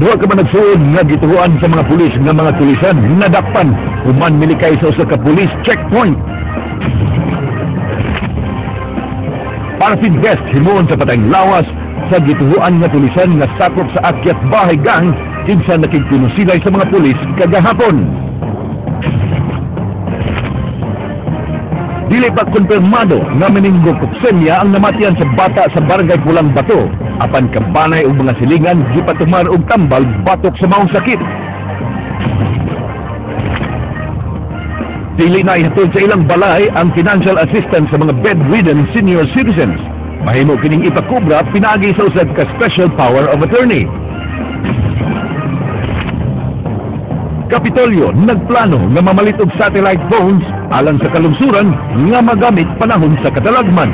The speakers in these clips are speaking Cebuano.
Duha ka managsuon nga gituhuan sa mga pulis nga mga tulisan nadakpan human milikay sa usa ka police checkpoint. Paraffin test himuon sa patayng lawas sa gituhuan nga tulisan nga sakop sa Akyat Bahay Gang kinsa nakigpinusilay sa mga pulis kagahapon. Dili pa kumpirmado nga meningococemia ang namatian sa bata sa Barangay Pulang Bato apan kabanay og mga silingan gipatumar og tambal batok sa maong sakit. Dili na ihatod sa ilang balay ang financial assistance sa mga bedridden senior citizens. Mahimo kining ipakobra pinaagi sa usab ka special power of attorney. Kapitolyo nagplano nga mamalit og satellite phones alang sa kalungsuran nga magamit panahon sa katalagman.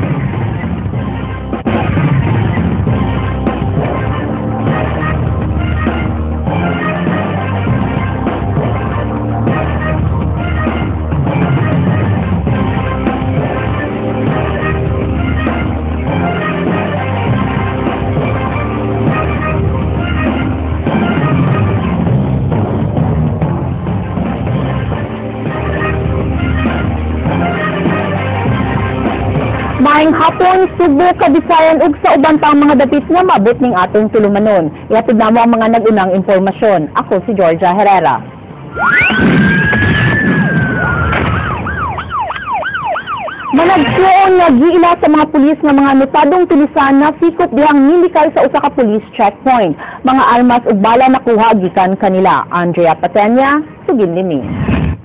Maayong hapon, Sugbo, Kabisayan ug sa uban pang mga dapit nga maabot ning atong tulumanon. Ihatid namo ang mga nag-unang impormasyon. Ako si Georgia Herrera. Managsuon nga giila sa mga pulis nga mga notadong tulisan na sikop dihang milikay sa usa ka police checkpoint. Mga armas ug bala nakuha gikan kanila. Andrea Patenya, sugin nini.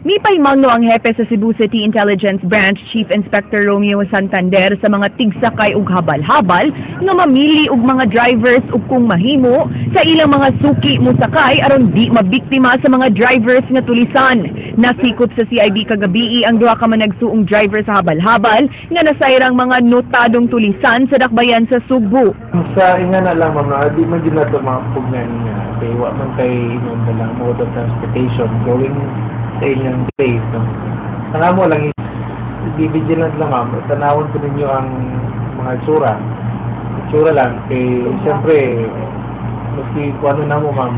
Mipahimangno ang hepe sa Cebu City Intelligence Branch Chief Inspector Romeo Santander sa mga tigsakay ug habal-habal nga mamili og mga drivers ug kung mahimo sa ilang mga suki mosakay aron di mabiktima sa mga drivers nga tulisan. Nasikop sa CIB kagabii ang duha ka managsuong driver sa habal-habal nga nasayrang mga notadong tulisan sa dakbayan sa Sugbo. Sa inga na lang, ma'am, di man gyud nato mapugnan nga kay wa man kay inon na lang mode of transportation going sa inyong place, no. Ang amo lang is be vigilant lang, ma'am. Tanawon po ninyo ang mga itsura. Itsura lang kay siyempre maski kung ano na mo, ma'am,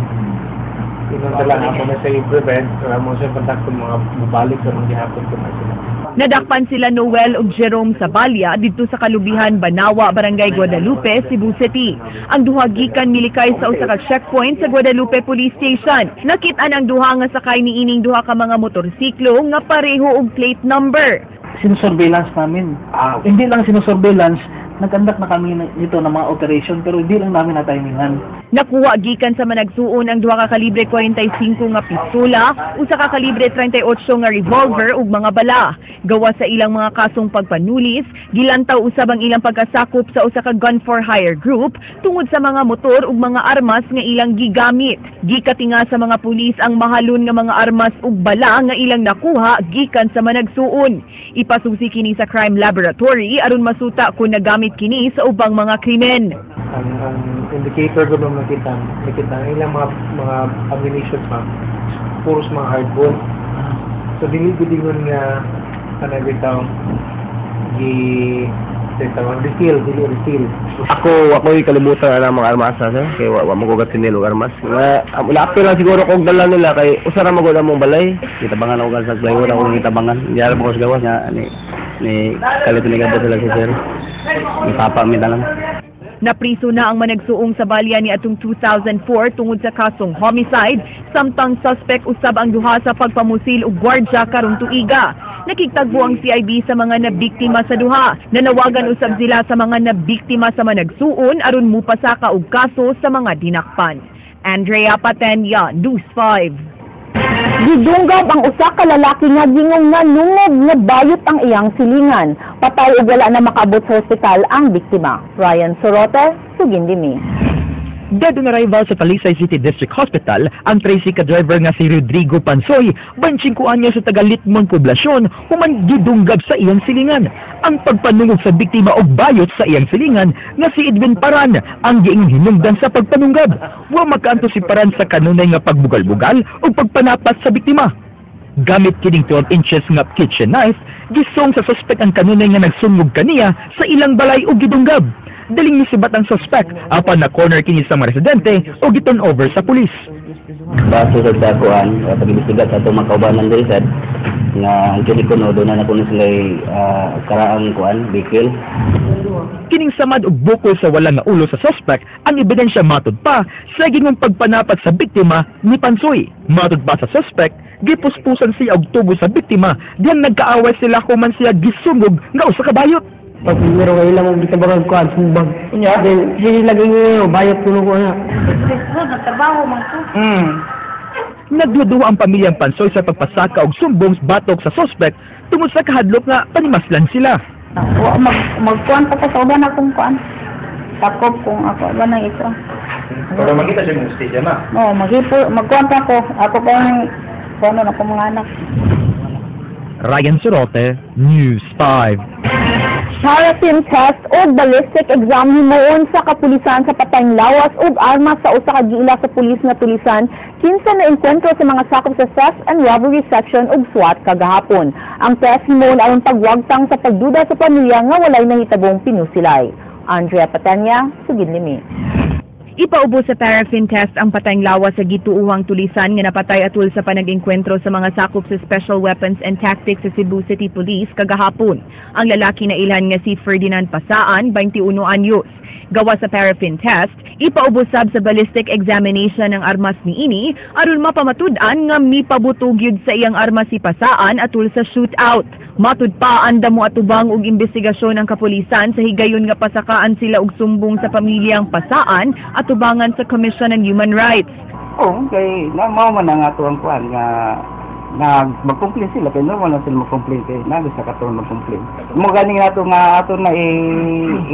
inon na lang ako na sa i-prevent, amo sa kontak kung mga mabalik sa mga gihapon ko na sila. Nadakpan sila Noel ug Jerome Sabalya didto sa Kalubihan, Banawa, Barangay Guadalupe, Cebu City. Ang duha gikan milikay sa usa ka checkpoint sa Guadalupe Police Station. Nakit-an ang duha nga sakay niining duha ka mga motorsiklo nga pareho og plate number. Sinusurveillance namin. Hindi lang sinusurveillance, nag-conduct na kami nito ng mga operation pero hindi lang namin na-timingan. Nakuha gikan sa managsuon ang duha ka kalibre 45 nga pistola, usa ka kalibre 38 nga revolver ug mga bala. Gawa sa ilang mga kasong pagpanulis, gilantaw usab ang ilang pagkasakop sa usa ka gun for hire group tungod sa mga motor ug mga armas nga ilang gigamit. Gikatinga sa mga pulis ang mahalon nga mga armas ug bala nga ilang nakuha gikan sa managsuon. Ipasusi kini sa crime laboratory aron masuta kung nagamit kini sa ubang mga krimen. Ang indicator ko nung nakita ang ilang mga ammunitions, ma'am, puros mga hardball. So dili gud ingon nga kanang bitaw gi bitaw refill, dili refill. Ako ako'y kalibutan na mga armas sir, kay wa mo ko gatinil og armas. Nga lapit lang siguro kog dala nila kay usa ra magud among balay. Gitabangan ako sa plywood ako gitabangan. Diara mo ko sa gawas nga ni kalit ni gabot sila si sir. Ni papa mi tanan. Napriso na ang managsuong sa balya ni atong 2004 tungod sa kasong homicide, samtang suspect usab ang duha sa pagpamusil og gwardya karong tuiga. Nakigtagbo ang CIB sa mga nabiktima sa duha. Nanawagan usab sila sa mga nabiktima sa managsuon aron mupasaka og kaso sa mga dinakpan. Andrea Patenya, News 5. Gidunggab ang usa ka lalaki nga gingong nanungog nga bayot ang iyang silingan. Patay ug wala na makaabot sa ospital ang biktima. Ryan Sorote, sugin dimi. Dead on arrival sa Talisay City District Hospital ang tricycle driver nga si Rodrigo Pansoy, 25 anyos sa taga-Litmon Poblacion, human gidunggab sa iyang silingan. Ang pagpanungog sa biktima og bayot sa iyang silingan nga si Edwin Paran ang giingong hinungdan sa pagpanunggab. Wa makaanto si Paran sa kanunay nga pagbugal-bugal o pagpanapat sa biktima. Gamit kining 12 inches nga kitchen knife, gisong sa suspect ang kanunay nga nagsungog kaniya sa ilang balay og gidunggab. daling misibat ang suspect apan na corner kini sa mga residente o giturn over sa pulis. Base sa kuan, pag-imbestiga sa atong mga kaubanan diri sad nga ang kini kuno doon na kuno sila karaang kuan bikil. Kining samad og bukol sa wala nga ulo sa suspect ang ebidensya matud pa sa gingong pagpanapat sa biktima ni Pansoy. Matud pa sa suspect, gipuspusan siya og tubo sa biktima diyang nagkaaway sila human siya gisungog nga usa ka bayot. Pag primero kayo lang ang gitabangan ko, sumbag. Unya? Then, sige lagi nyo, bayot kuno ko na. Nagduduwa ang pamilyang Pansoy sa pagpasaka og sumbong batok sa suspect tungod sa kahadlok nga panimaslan sila. Wa magkuan pa ko sa uban akong kuan. Takop kung ako ba nang ito. Para makita siya ng justisya na. No, maghipo magkuan pa ko. Ako pa ang kuan na ako mga anak. Ryan Sorote, News 5. Paraffin test o ballistic exam himuon sa kapulisan sa patayng lawas ug armas sa usa ka giila sa pulis nga tulisan kinsa na engkwentro sa mga sakop sa Theft and Robbery Section ug SWAT kagahapon. Ang test himuon aron pagwagtang sa pagduda sa pamilya nga walay nahitabong pinusilay. Andrea Patanya, sugid limi. Ipaubo sa paraffin test ang patayng lawas sa gituuhang tulisan nga napatay atul sa panag-engkwentro sa mga sakop sa Special Weapons and Tactics sa Cebu City Police kagahapon. Ang lalaki na ilhan nga si Ferdinand Pasaan, 21 anyos. Gawa sa paraffin test, ipaubo sab sa ballistic examination ang armas niini aron mapamatud-an nga mipabutog yun sa iyang armas si Pasaan atul sa shootout. Matud pa andam mo atubang og investigasyon ang kapulisan sa higayon nga pasakaan sila og sumbong sa pamilyang Pasaan atubangan sa Commission on Human Rights. Oo, kay na mao man ang ato ang kuan nga na mag-complain sila kay normal na sila mag-complain kay nago sa katon mag-complain. Mo gani nato nga ato na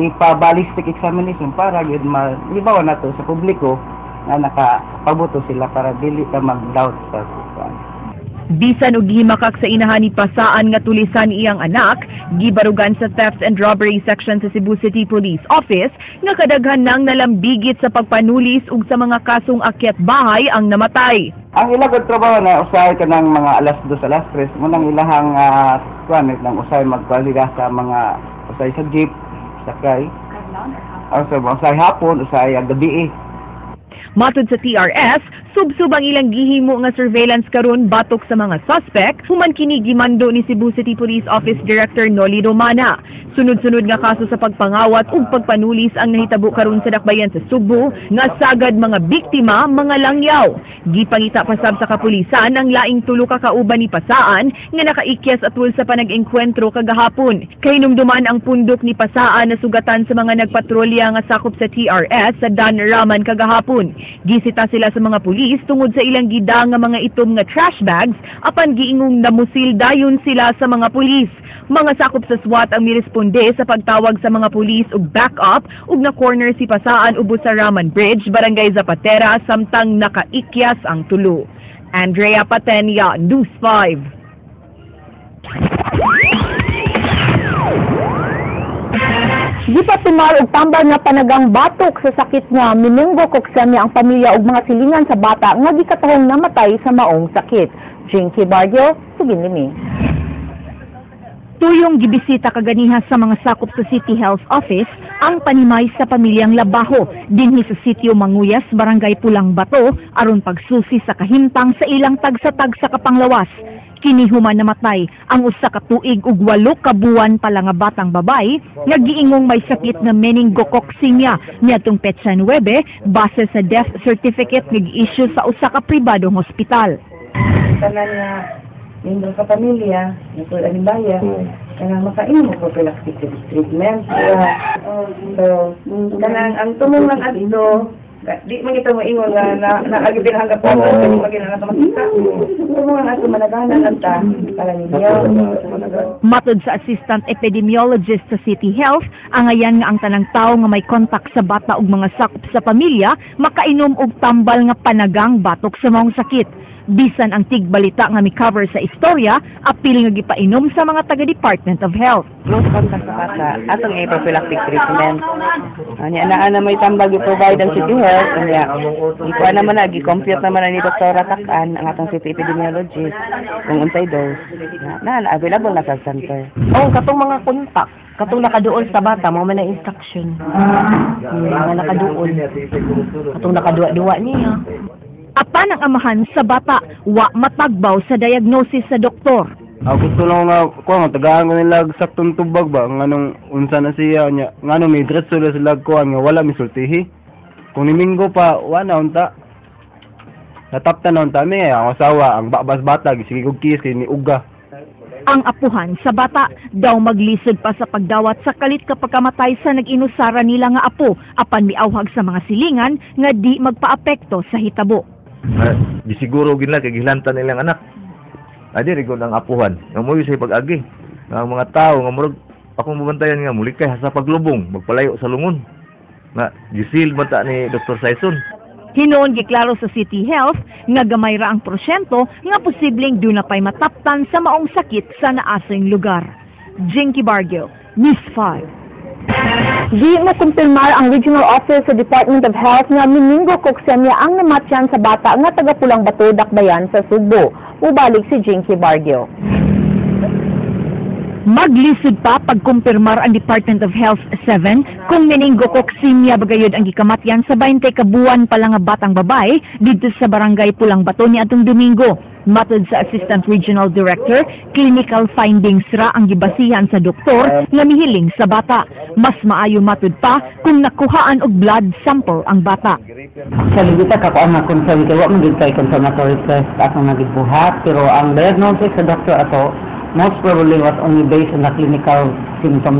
ipa-ballistic examination para gyud malibawan nato sa publiko nga nakapabuto sila para dili ta mag-doubt sa kuan. Bisan og gihimakak sa inahan ni Pasaan nga tulisan iyang anak, gibarugan sa Theft and Robbery Section sa Cebu City Police Office nga kadaghan nang nalambigit sa pagpanulis ug sa mga kasong akyat bahay ang namatay. Ang ilang trabaho na usahay ka ng mga alas 2, alas 3, mo nang ilahang kuan nang usahay magkwalida sa mga usahay sa jeep, sakay. Usahay hapon, usahay gabi. Matud sa TRS, subsub ang ilang gihimo nga surveillance karon batok sa mga suspect, human kini gimando ni Cebu City Police Office Director Noli Romana. Sunod-sunod nga kaso sa pagpangawat ug pagpanulis ang nahitabo karon sa dakbayan sa Sugbo nga sagad mga biktima mga langyaw. Gipangita pasab sa kapulisan ang laing tulo ka kauban ni Pasaan nga nakaikyas atul sa panag-engkwentro kagahapon. Kahinumduman ang pundok ni Pasaan na sugatan sa mga nagpatrolya nga sakop sa TRS sa Dan Raman kagahapon. Gisita sila sa mga pulis tungod sa ilang gida nga mga itom nga trash bags apan giingong namusil dayon sila sa mga pulis. Mga sakop sa SWAT ang miresponde sa pagtawag sa mga pulis og backup ug na corner si Pasaan ubos sa Raman Bridge, Barangay Zapatera samtang nakaikyas ang tulo. Andrea Patenia, News 5. Gipatumar og tambal nga panagang batok sa sakit nga meningococemia ang pamilya ug mga silingan sa bata nga gikatahong namatay sa maong sakit. Jinky Barrio, sugin limi. Tuyong gibisita kaganiha sa mga sakop sa City Health Office ang panimay sa pamilyang Labaho dinhi sa sitio Manguyas, Barangay Pulang Bato aron pagsusi sa kahimtang sa ilang tagsa-tagsa kapanglawas. Kini human namatay ang usa ka tuig ug 8 ka buwan pa lang nga batang babay nga giingong may sakit nga meningococemia niadtong petsa 9 base sa death certificate nga gi-issue sa usa ka pribadong hospital. Tanan nga miyembro sa pamilya, nagkulang alimbayan, kanang makainom og prophylactic treatment. So, kanang ang tumong lang adto, di man kita moingon nga naagibin ang gapon, di man gina na makita. Tumong lang adto managanan lang ta para ninyo. Matod sa assistant epidemiologist sa City Health, angayan nga ang tanang tawo nga may kontak sa bata ug mga sakop sa pamilya makainom og tambal nga panagang batok sa maong sakit. Bisan ang tigbalita nga mi-cover sa istorya, apil nga gipainom sa mga taga-Department of Health. Close contact sa bata, atong i-prophylactic treatment. Anya naa na may tambal gi-provide ang City Health, anya gikuha naman na, gi-compute naman na ni Dr. Takan ang atong city epidemiologist kung unsay dose. Na available na sa center. Oh, katong mga contact. Katong nakaduol sa bata, mao man ang instruction. Nga nakaduol. Katong nakaduwa-duwa niya. Apan ang amahan sa bata, wa matagbaw sa diagnosis sa doktor. Ako gusto lang nga kuan nga tagaan ko nila og saktong tubag ba, nganong unsa na siya nya, nganong may diretso na sila kuan nga wala misultihi. Kung niminggo pa, wa na unta. Nataptan na unta mi ang asawa, ang babas bata gisige og kiss kay ni uga. Ang apuhan sa bata daw maglisod pa sa pagdawat sa kalit kapagkamatay sa nag-inusara nila nga apo, apan miawhag sa mga silingan nga di magpaapekto sa hitabo. Di siguro ginla kay gilantan nilang anak. Adi rigon ang apuhan. Nga mo'y sa pag-agi. Nga ang mga tao nga murag akong mabantayan nga mulikay sa paglubong, magpalayo sa lungon. Nga gisil man ta ni Dr. Saison. Hinuon giklaro sa City Health nga gamay ra ang porsyento nga posibleng duna pay mataptan sa maong sakit sa naasing lugar. Jinky Bargio, News 5. Di mo kumpirmar ang Regional Office sa Department of Health nga meningococcemia ang namatyan sa bata nga taga Pulang Bato, Dakbayan sa Sugbo. Ubalik si Jinky Bargio. Maglisod pa pagkumpirmar ang Department of Health 7 kung meningococcemia bagayod ang gikamatyan sa 20 ka buwan pa lang nga batang babae didto sa Barangay Pulang Bato ni atong Domingo. Matod sa Assistant Regional Director, clinical findings ra ang gibasihan sa doktor nga mihiling sa bata. Mas maayo, matud pa, kung nakuhaan og blood sample ang bata. Actually, di ta ka kuan nga confirm kay wa man gid kay confirmatory test atong nagibuhat, pero ang diagnosis sa doctor ato most probably was only based on the clinical symptoms.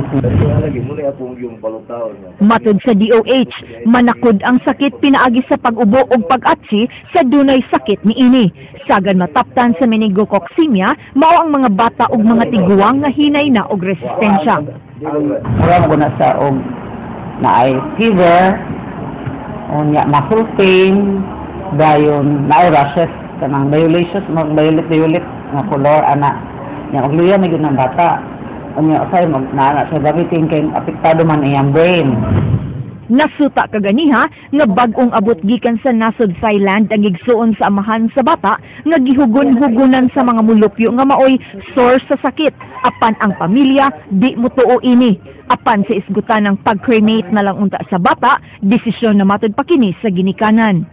Matod sa DOH, manakod ang sakit pinaagi sa pag-ubo o pag-atsi sa dunay sakit niini. Sagan mataptan sa meningococcemia, mao ang mga bata ug mga tiguang nga hinay na og resistensya. Mura mo na sa og naay fever, unya muscle pain, dayon naay rashes, kanang violaceous, mag violet violet nga color ana. Nya og luya na gyud ng bata. Unya usay mag naa siya vomiting kay apektado man iyang brain. Nasuta kaganiha nga bag-ong abot gikan sa nasod Thailand ang igsuon sa amahan sa bata nga gihugon-hugunan sa mga mulupyo nga maoy source sa sakit, apan ang pamilya di motuo ini. Apan sa isgutan ng pag-cremate na lang unta sa bata, desisyon na matud pa kini sa ginikanan.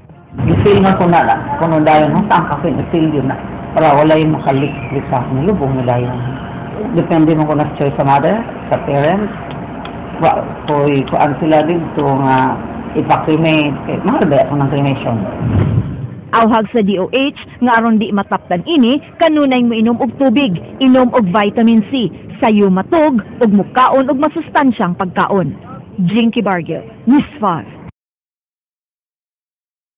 Gisil man ko na kuno dayon ang kape isil yun na para wala yung makalik sa nilubong nila dayon. Depende mo kung na choice sa mother, sa parents. Wa koy kuan sila dito nga ipa-cremate kay mahal ba ako ng cremation. Awhag sa DOH nga aron di mataptan ini, kanunay moinom og tubig, inom og vitamin C, sayo matug ug mukaon og masustansyang pagkaon. Jinky Bargil, News 5.